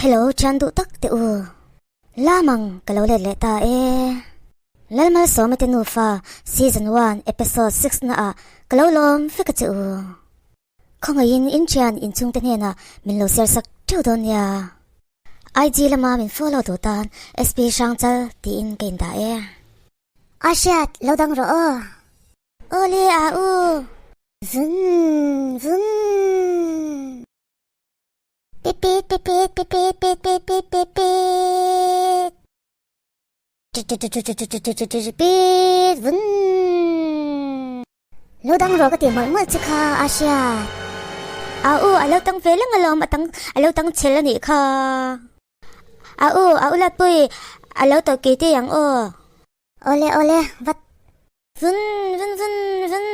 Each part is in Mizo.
Hello thian duh tak teh u. Lamang ka lo let leh ta e. Lalmalsawma te nufa season one episode 6 na ah ka lo lawm vek a che u. Khawngaihin in thian inchhung te hnenah min lo share sak theuh dawn nia. IG lama min follow duh tan SP Hrangchal tiin ka indah e. A hriat lo dang rawh aw. Aw le a u. Vun vun. Pit pit pit pit pit pit pit pit pit pit pit. Pit vun. Lo dang rawh ka tih mawlh mawlh che kha a hriat. A u a lo tang ve leng alawm a tang a lo tang chhel a nih kha. A u a u latpui a lo tawh kei te ang aw. Awle awle vat. Vun vun vun vun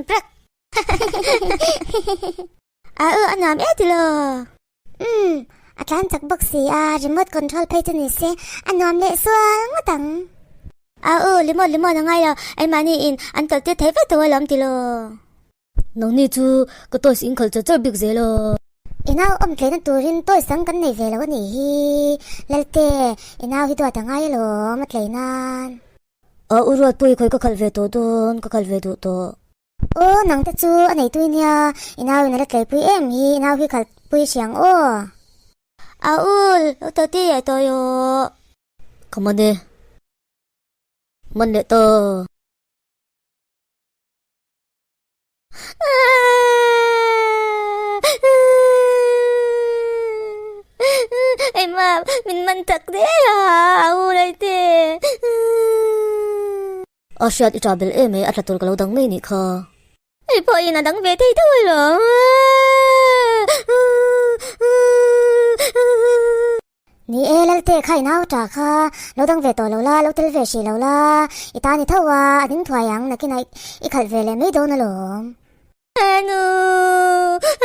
prek. A u a nuam e ti lo. Umm a tlan chak bawk si a remote control phei chu ni se a nuam leh sual ngawt ang. A u limon limon a ngai lo anmahni in an tawlh tir thei vek tho alawm ti lo. Nangni chu ka toys in khalh char char bik zel a. I nau awm tleina turin toys dang kan nei ve lo a nih hi. Lalte, i nau hi duat a ngai alawm a tlei nan. A u Ruatpui khawi ka khalh ve tawh dawn, ka khalh ve duh tawh. Aw nang te chu a nei tui nia, i nau in a la tleipui em hi, i nau hi khalh pui hriang aw. A u, lo tawh ti eh tawh aw. Ka man e. Man leh ta. Engmah min man tak der a, a u Laite. A hriat i ṭah belh em e, a tla tur ka lo dang mai nih kha. Hei pawhin a dang ve thei tho alawm. Ni e, Lalte kha i nau ṭah kha lo dang ve tawh lo la, lo tel ve hrih lo la, i tan i tho a, a ding thuai ang, nakinah i khalh ve leh mai dawn alawm. Anu,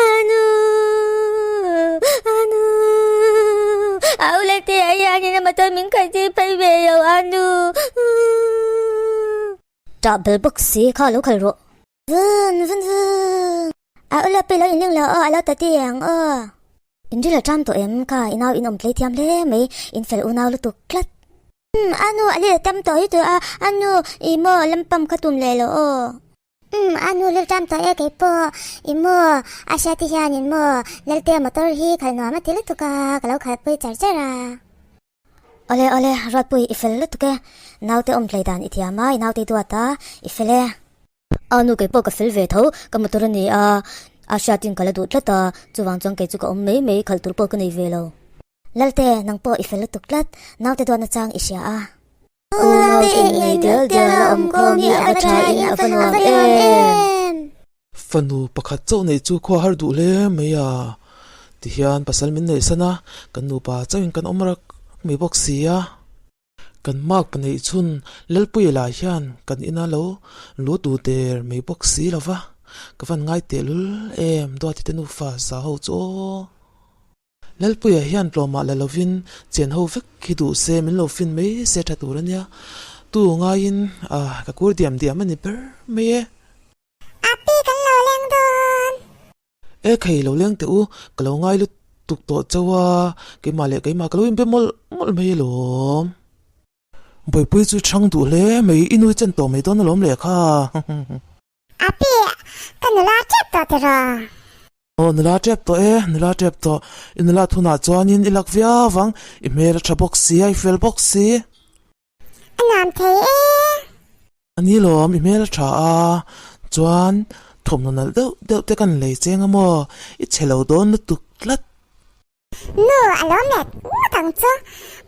anu, anu, au Lalte a hianin a motor min khalh tir phei ve lo, anu. Ṭah bel bawk si kha lo khalh rawh. Vun vun vun. A ula pe lo inling lo aw a lo ta ti ang aw. In ril a ṭam tawh em kha i nau in awm tlei thiam hle mai in fel unau lutuk tlat. Umm a nu a lil a tam tawh hi tur a a nu i maw lampam kha tum leh lo aw. Umm a nu lil ṭam tawh e kei pawh i maw a hriat te hian in maw Lalte motor hi khalh nuam a ti lutuk a ka lo khalh pui char char a. Awle awle, Ruatpui i fel lutuk e. Naute awm tlei dan i thiam a, i naute i duat a, i fel e. A nu kei pawh ka fel ve tho, ka motor a ni a, a hriatin ka la duh tlat a, chuvang chuan kei chu ka awm mai mai, khalh tur pawh ka nei ve lo. Lalte, nang pawh i fel lutuk tlat, naute duatna chang i hria a. Unau in nei del del a awm khawm hi a va tha in a va nuam em. Fanu pakhat chauh neih chu khua har duh hle mai a, tihian pasal min neih san a, kan nupa chauhin kan awm rak mai bawk si a. Kan mark pahnih chhun Lalpuia lah hian kan ina lo lu tu der mai bawk si lo va, ka van ngai tehlul em Duati te nufa sa ho chu aw. Lalpuia hian tlawmah la lovin chen ho vek hi duh se min lo fin mai se tha tur a nia, tu ngaiin ka kur diam diam a ni ber mai e. Api kan lo leng dawn. E khei lo leng teh u, ka lo ngai lutuk tawh chauh a, keimah leh keimah ka lo inbe mawlh mawlh mai alawm. Bawihpui chu chhang duh hle mai, i nui chen tawh mai dawn alawm leh kha. Api, ka nula tep tawh tiraw? Aw nula tep tawh e, nula tep tawh. I nula thunah chuanin i lak viau ang, i hmel a tha bawk si a, i fel bawk si. A nuam thei e. A ni lawm, i hmel a tha a, chuan thawmhnaw nalh deuh deuh te kan lei cheng a maw, i chhe lo dawn lutuk tlat. Nu a lawm leh ngawt ang chu,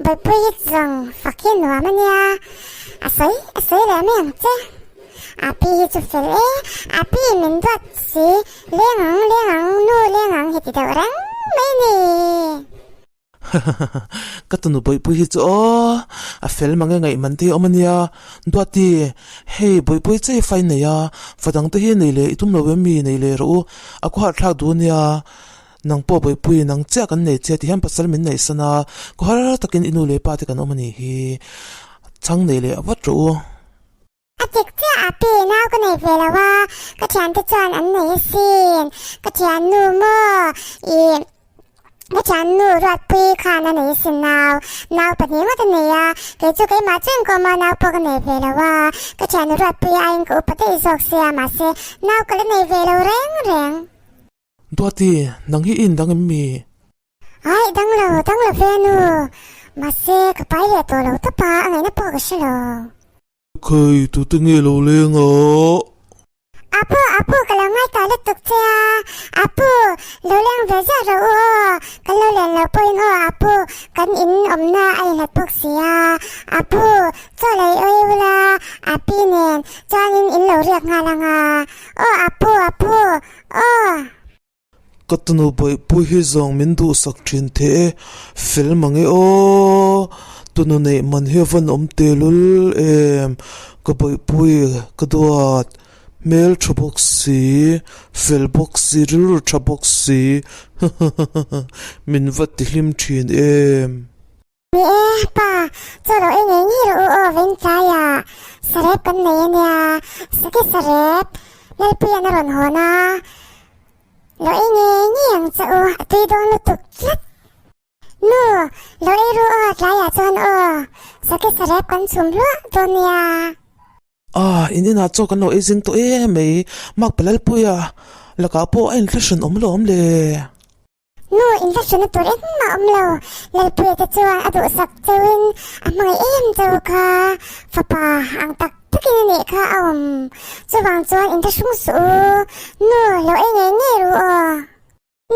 Bawihpui hi zawng fak hi nuam a nia, a sawi a sawi leh mai ang che. Api hi chu fel e, Api min duat si, leng ang leng ang, nu leng ang heti deuh reng mai ni. Ka tunu Bawihpui hi chu aw, a fel mange ngaih man te hi awm a nia. Duati, hei Bawihpui che hi fa i nei a, fa dang te hi nei leh i tum lo em mi, nei leh rawh u, a khuaharh thlak duh a nia. Nang pawh Bawihpui, nang chiah kan nei che ti hian pasal min neih san a, khuahar takin i nu leh pa te kan awm a nih hi. Chhang nei leh vat rawh u. A dik chiah a pi, nau ka nei ve lo a, ka thiante chuan an nei asin, ka thiannu maw i. Ka thiannu Ruatpuii khan a nei sin nau, nau pahnih ngawt a nei a, kei chu keimah chu inkawm a, nau pawh ka nei ve lo a, ka thiannu Ruatpuii aiin ka upa daih zawk sia, mahse nau ka la nei ve lo reng reng. Duati, nang hi i indang em mi? Aih, dang lo, dang lo ve nu, mahse ka pai leh tawh lo tawp a, a ngaihna pawh ka hre lo. Khei, tute nge lo leng a? Apu, Apu, ka lo ngaihtuah lutuk che a. Apu, lo leng ve ziah rawh u aw. Kan lo len loh pawhin aw Apu, kan in awmna a inhlat bawk si a. Apu, chaw lei awih ula, Api nen chuanin in lo riak nghal ang a. Aw Apu, Apu, aw. Ka tunu bawihpui hi zawng min duhsak thin theh e, fel mange aw, tunu neih man hi a van awm tehlul em, ka bawihpui ka duat, hmel tha bawk si, fel bawk si, rilru tha bawk si, min va tihlim thin em. Ni e, pa, chaw lo ei ngei ngei rawh u aw vengtlai ah sarep kan nei ania, sake sarep, Lalpuia'n a rawn hawn a, lo ei ngei ngei ang che u, a tui dawn lutuk tlat. Nu, lo ei ru aw tlaiah chuan aw, sake sarep kan chhum hluah dawn nia. Ah, in inah chaw kan lo ei zing tawh em mai, Makpa Lalpuia lakah pawh a inthla hran awm lo awm le. Nu inhlathruna tur engmah awm lo, Lalpuia te chuan a duhsak chauhin a hmangaih em chauh kha fapa ang tak takin a nih kha a awm. Chuvang chuan inthlahrung suh u, nu lo ei ngei ngei ru aw.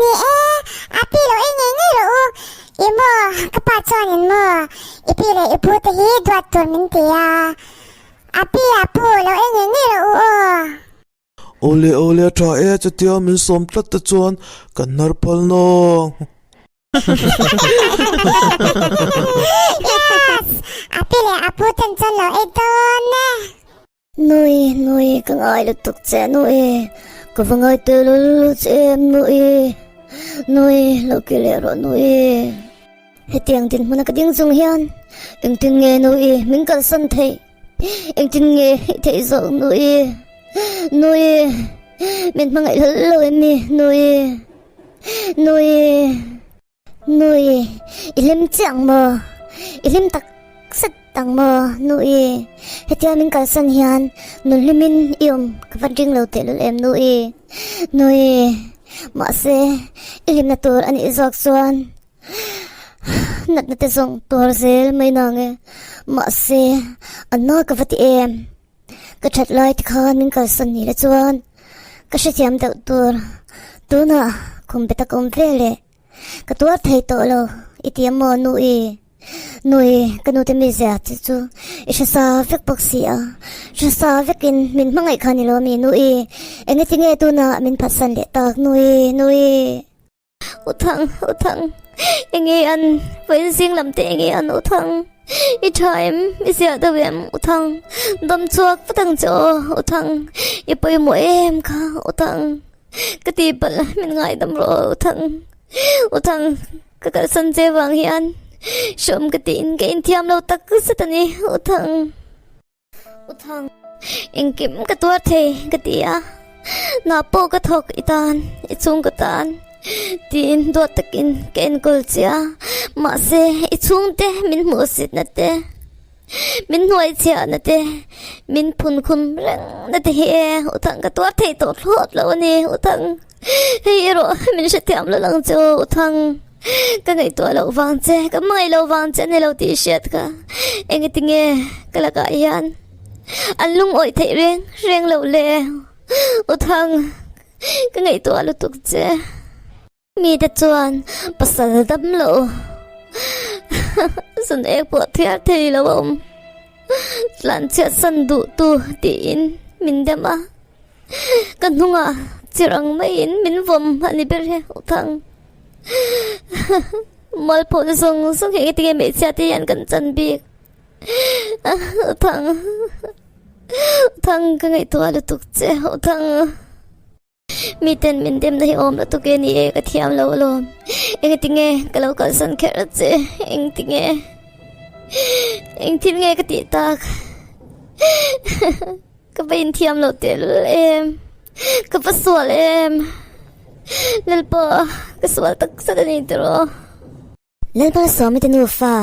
Ni e, a pi lo ei ngei ngei rawh u. I maw, ka pa chuanin maw, i pi leh i pu te hi duat tur min ti a. A pi a pu lo ei ngei ngei rawh u aw. Awle awle a tha e chutia min sawm tlat te chuan kan hnar phal nawng. Yes! A pi leh a pu ten chuan lo ei dawn e. Nui nui ka ngai lutuk che nui ka va ngai telul che em nui nui lo ki leh rawh nui. Hetiang dinhmuna ka ding chung hian engtin nge nui min kalsan theih? Engtin nge i theih zawk nui? Nui min hmangaih hlawlh lo em ni nui? Nui nui i hlim chiah ang maw? I hlim tak zet ang maw nui? Hetia min kalsan hian nun hlimin i awm ka va ring lo tehlul em nui? Nui mahse i hlimna tur a nih zawk chuan Natna te zawng tuar zel mai nang e, mahse a na ka va ti em? Ka that lai te khan min kalsan ni la chuan ka hrethiam deuh tur, tunah khum be tak awm ve le, ka tuar thei tawh lo i ti a maw Nui? Nui ka nute mizia che chu i hre sa vek bawk si a, hre sa vekin min hmangaih kha ni lo mi Nui? Engati nge tunah min phatsan leh tak Nui? Nui? U Thang, U Thang, enge an vawiin zing lam te enge an U Thang, i tha em, i ziah deuh em U Thang, dam chhuak vat ang che aw U Thang, i pawimawh em kha U Thang, ka ti palh min ngaidam rawh aw U Thang, U Thang, ka kalsan che vang hian hrawm ka tiin ka inthiam lo tak zet a ni U Thang. U Thang, engkim ka tuar thei ka ti a, hna pawh ka thawk i tan, i chhung ka tan tiin duat takin ka enkawl che a, mahse i chhungte min hmuhsitna te, min hnuaichhiahna te, min phunkhum rengna te hi e U Thang ka tuar thei tawh thlawt lo a ni U Thang, hei erawh min hrethiam lo lang che aw U Thang. Ka ngaihtuah loh vang che, ka hmangaih loh vang che a ni lo tih i hriat kha. Engati nge ka lakah hian an lungawih theih reng reng loh le? U Thang, ka ngaihtuah lutuk che. Mite chuan pasal dam lo zun ek pawh thiar thei lo a awm. Tlanchhiat san duh tu tiin min dem a. Ka hnungah chirh ang maiin min vawm a ni ber he U Thang. Mualpho na zawng zawng hi engtin nge hmeichhia te hian kan chan bik. U Thang, U Thang ka ngaihtuah lutuk che U Thang. Miten min demna hi awm lutuk e ni e ka thiam lo alawm. Engtin nge ka lo kalsan kher a che engtin nge engtin nge ka tih tak. Ka va inthiam lo tehlul em, ka va sual em. Lalpa, ka sual tak zet a ni tiraw. Lalmalsawmi te nufa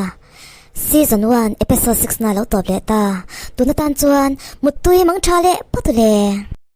Season 1 Episode 6 na lo tawp leh ta. Tuna tan chuan muttui mang tha leh phawt le.